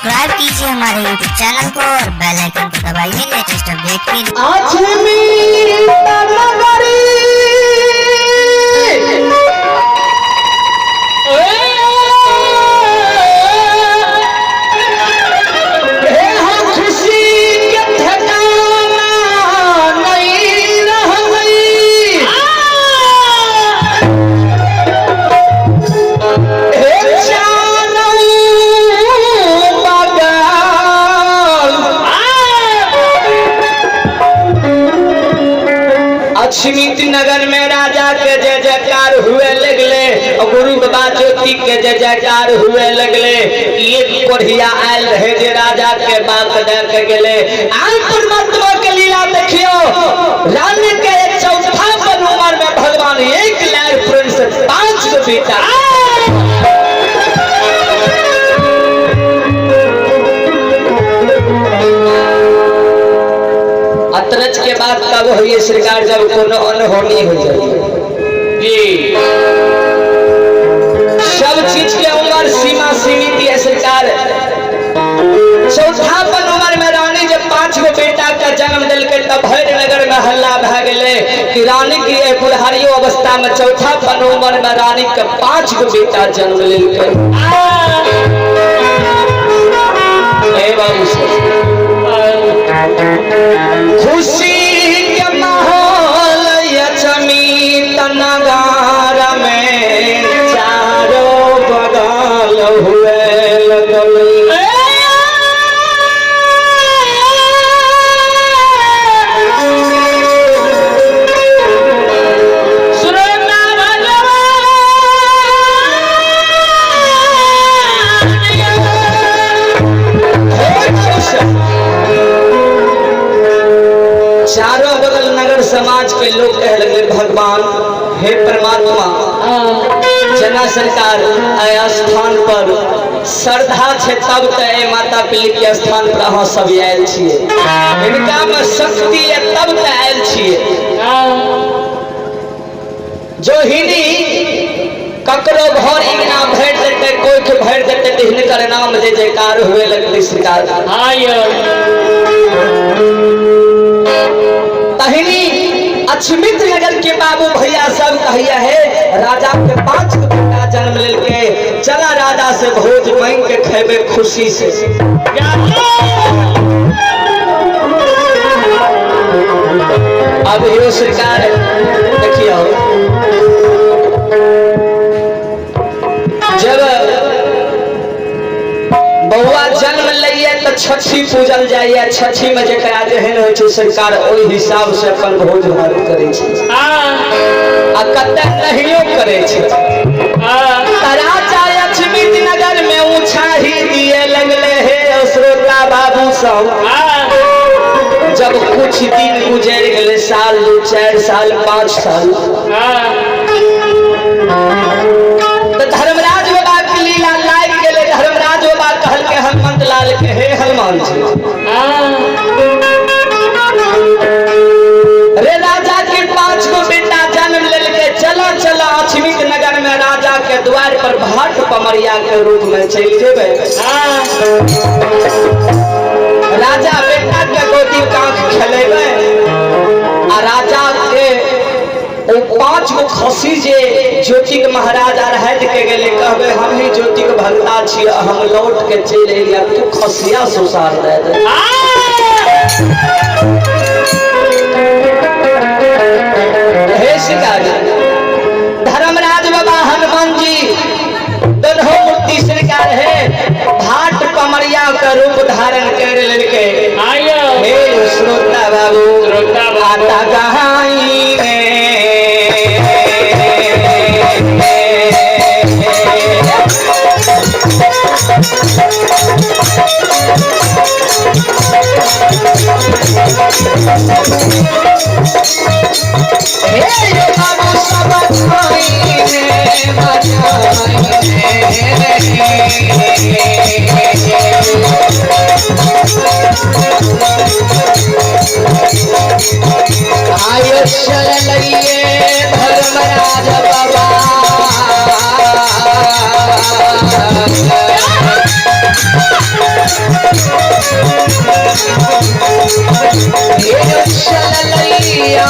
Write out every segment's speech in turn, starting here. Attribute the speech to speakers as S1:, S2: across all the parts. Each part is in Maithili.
S1: सब्सक्राइब कीजिए हमारे YouTube channel को और बेल आइकन को दबाइए लेटेस्ट अपडेट के लिए।
S2: अक्षमित नगर में राजा के जय जयकार हुए लगले और गुरु बाबा ज्योति के जय जयकार हुए लगले। एक कोढ़िया आयल रहे जे राजा के बात दे के गेले। आय परमात्मा के लीला देखियो, रानी के चौथा पर उम्र में भगवान एक लाख प्रेम से 5 गो बेटा। अतरज के बाद कब होइए सरकार जब कोनो अनहोनी हो जाए जी। सब चीज के उम्र सीमा सीमित है सरकार। चौथा पन उम्र में रानी जब 5 गो बेटा का जन्म दिल के तब भर नगर में हल्ला भा गए कि रानी की बुढ़ारियो अवस्था में चौथा पन उम्र में रानी के 5 गो बेटा जन्म लेल के। बाबू खुशी के माहौल अचमित नगार में चारों बगल हुए लगल। चारों बगल नगर समाज के लोग कह लगे भगवान हे परमात्मा जना सरकार आया स्थान पर श्रद्धा छे तब तो ए माता पिली के स्थान पर अहाँ सब आयल छिए, इनका में शक्ति है तब तो आयल छिए। जो हिनी ककरो घर इना भर देते कोई के भर देते तो हिनकर नाम जे जयकार हुए लगते सरकार। तहिनी अक्षमित नगर के बाबू भैया सब कहिया है राजा के 5 गो बेटा जन्म लेके चला राजा से भोज मांग के खेबे खुशी से। अब यो सरकार देखियो जब बउआ जन्म लैया तो छठी पूजल जाइए। छठी में जकरा जेहन होइ छै सरकार ओहि हिसाब से अपन भोज भात करै छै आ कते नहियो करै छै। राजा अक्षमित नगर में ऊंचाही दिए लगले हे श्रोता बाबू सब। जब कुछ दिन गुजर गए साल 2 4 साल 5 साल तो धर्मराज बाबा के लीला लाग गेले। धर्मराज बाबा कहल के हनुमंत लाल के हे हनुमान जी रे राजा के 5 गो बेटा जन्म लेलके, चलो चलो अक्षमित नगर में राजा के द्वार पर भाट पमरिया के रूप में चल जेबे। राजा बेटा के गोदी कांख खेलेबे आ राजा के ओ 5 गो खसी जे ज्योतिक महाराज अरहद के गेले कहबे हम ही ज्योतिक भक्ता छी हम लौट के चलि एलिया तू खसिया सुसार दे दे। हे शिकारी धर्मराज बाबा हनुमान जी दोनों मूर्ति सरकार है भाट पमरिया का रूप धारण कर लेलके। हे श्रोता बाबू आता कहाई रे हे बाबू सब खाई रे बजाई रे।
S3: चललैया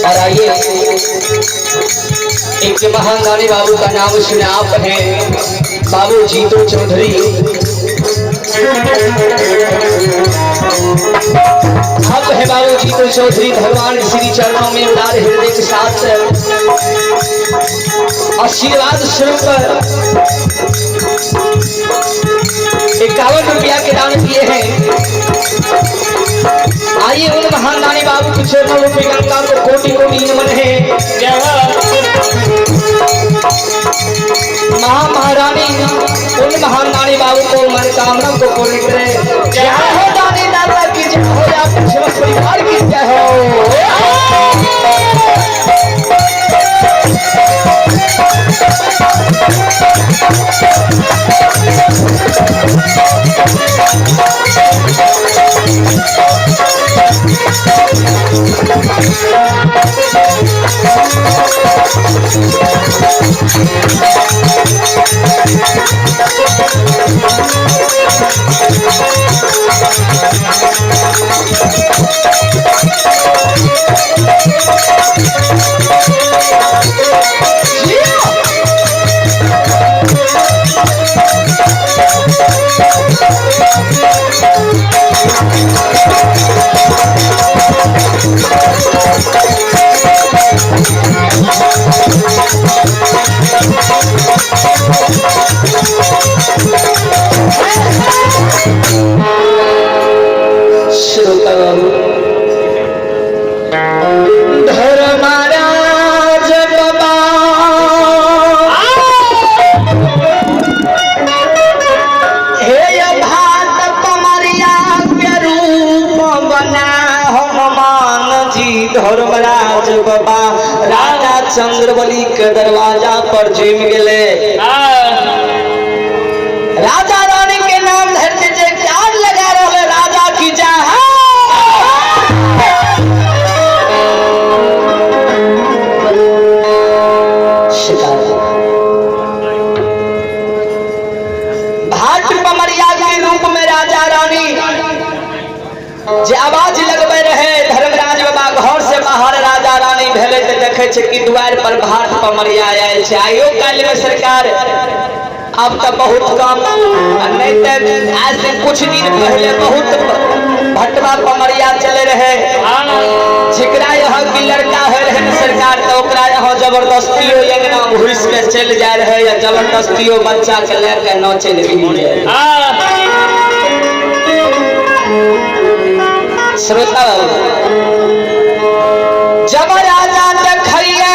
S3: और आइए एक महान दानी बाबू का नाम सुना आप है, बाबू जीतू चौधरी। आप है बाबू जीतू चौधरी, भगवान श्री चरणों में उदार हृदय के साथ आशीर्वाद स्वरूप 51 रुपया के दान किए हैं। आइए उन महान दानी बाबू के चरणों रूपी गंगा को कोटि कोटि नमन है। महा महारानी उन महान दानी बाबू को मनोकामना को पूर्ण करे। जय हो दानी दादा की जय हो, आपके समस्त परिवार की जय हो। श्रोता बाबू धर्मराज बाबा हे भात कमरिया के रूप बना हनुमान जी। धर्मराज बाबा राजा चंद्रबली के दरवाजा पर जिम गेले। राजा रानी के नाम धरते जे प्यार लगा रहे राजा की जय। भाट पमरिया के रूप में राजा रानी जे आवाज लगबे रहे धर्मराज बाबा घर से बाहर राजा रानी भेले तो देखे छे कि द्वार पर भाट पमरिया आयल छे। आइयो काल में सरकार अब तो बहुत कम, नहीं तो आज से कुछ दिन पहले बहुत भटवा पमरिया चले रहे। जिकरा यहाँ की लड़का है रहे सरकार तो ओकरा यहाँ जबरदस्तियों अंगना घुस के चल जाए रहे या जबरदस्तियों बच्चा के लेकर न चल भी जाए। श्रोता जब राजा देखैया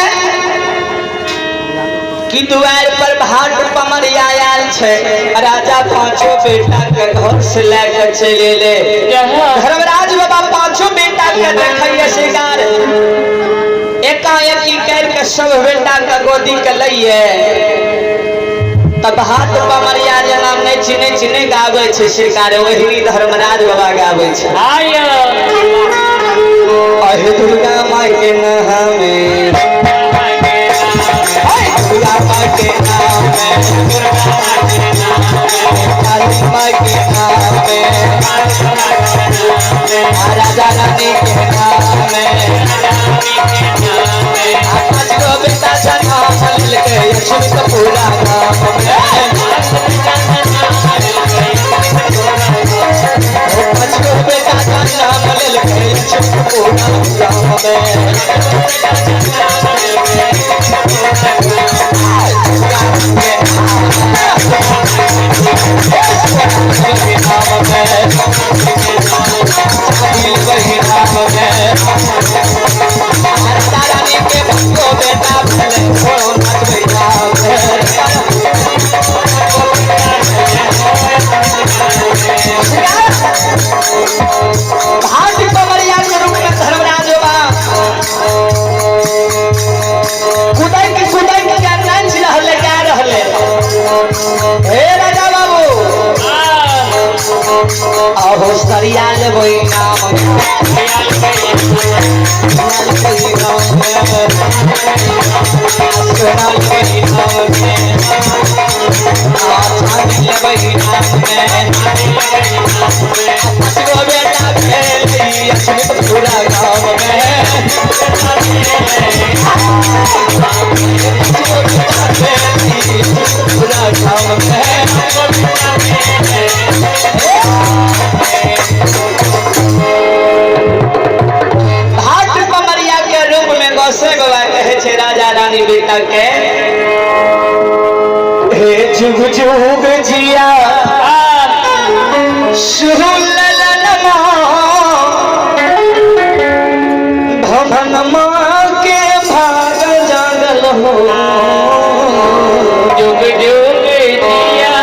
S3: कि दुआर पर भाट पमरिया आयल छै, राजा पांचों बेटा के घर से लए के चलि एलै। धर्मराज बाबा पांचों बेटा के देखैया शिकार एकाएकी कर के सब बेटा के गोदी के लइए। तब भाट पमरिया जेना नहि चिन्है चिन्है गाबै छै शिकार, वही धर्मराज बाबा गाबै छै। अहे दुर्गा माँ के नामे, दुर्गा माँ के नामे, काली माँ के नामे, राजा रानी के नामे, पाँच गो बेटा जना लेलकै लक्ष्मी के पूरा नाम में, पाँच गो बेटा जना लेलकै लक्ष्मी के पूरा नाम में। भाट पमरिया के रूप में धर्मराज बाबा कुदक कुदक के नाच रहले गा रहले। हे राजा बाबू आहो सरिया लेबै नाम, सोना लेबै नाम, चांदी लेबै नाम, पाँच गो बेटा भेलै लक्ष्मी पूरा गाँव में, पूरा गाँव में। भाट पमरिया के रूप में गोसे बाबा कहे छै राजा रानी बेटा के, हे जुग जुग जिया भवन माँ के भाग जागल हो,
S2: जुग जुग जिया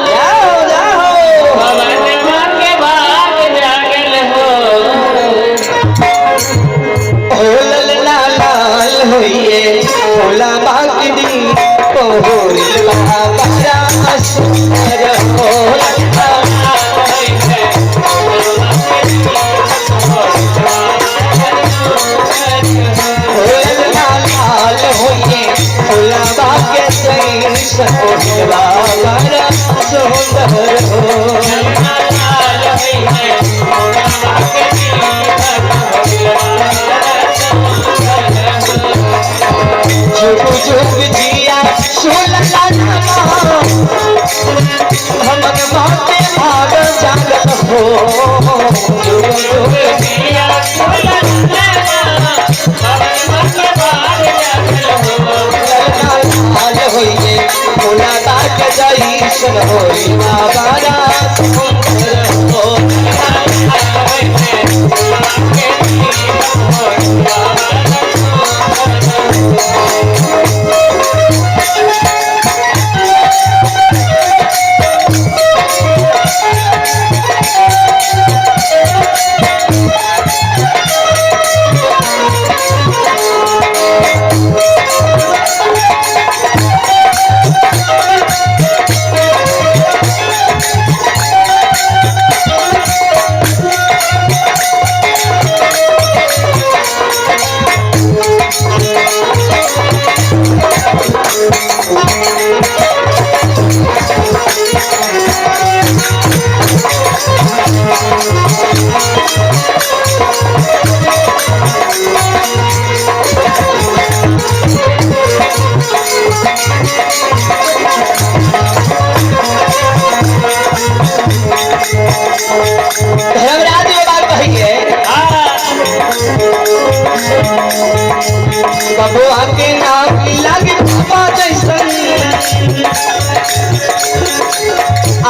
S3: जाओ जाओ
S2: भवन माँ के भाग जागल हो।
S3: हो ललना लाल होइए भोला बाग दी होइल बाबा सुंदर हो। ललना लाल होइए भोला बाग जैसन होइल बाबा सुंदर हो। जुग जुग जिया सुलला भवन माँ के भाग जागल हो, जुग जुग
S2: जिया सुलला भवन माँ के भाग जागल हो।
S3: लाल होइए भोला बाग जैसन होई बाबा सुंदर हो। धर्मराज बाबा कहिए बबुआ के नाम लग बाबा जैसन,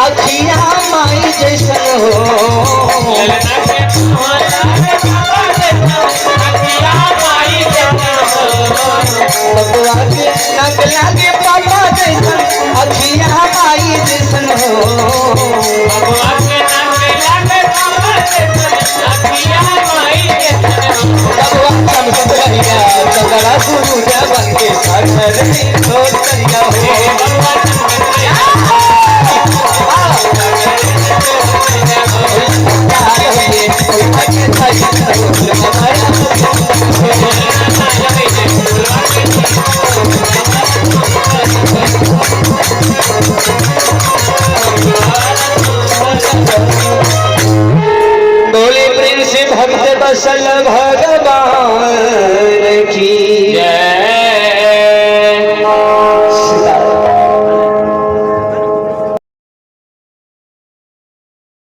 S3: अखिया माई जैसन हो।
S2: बसल भगवान।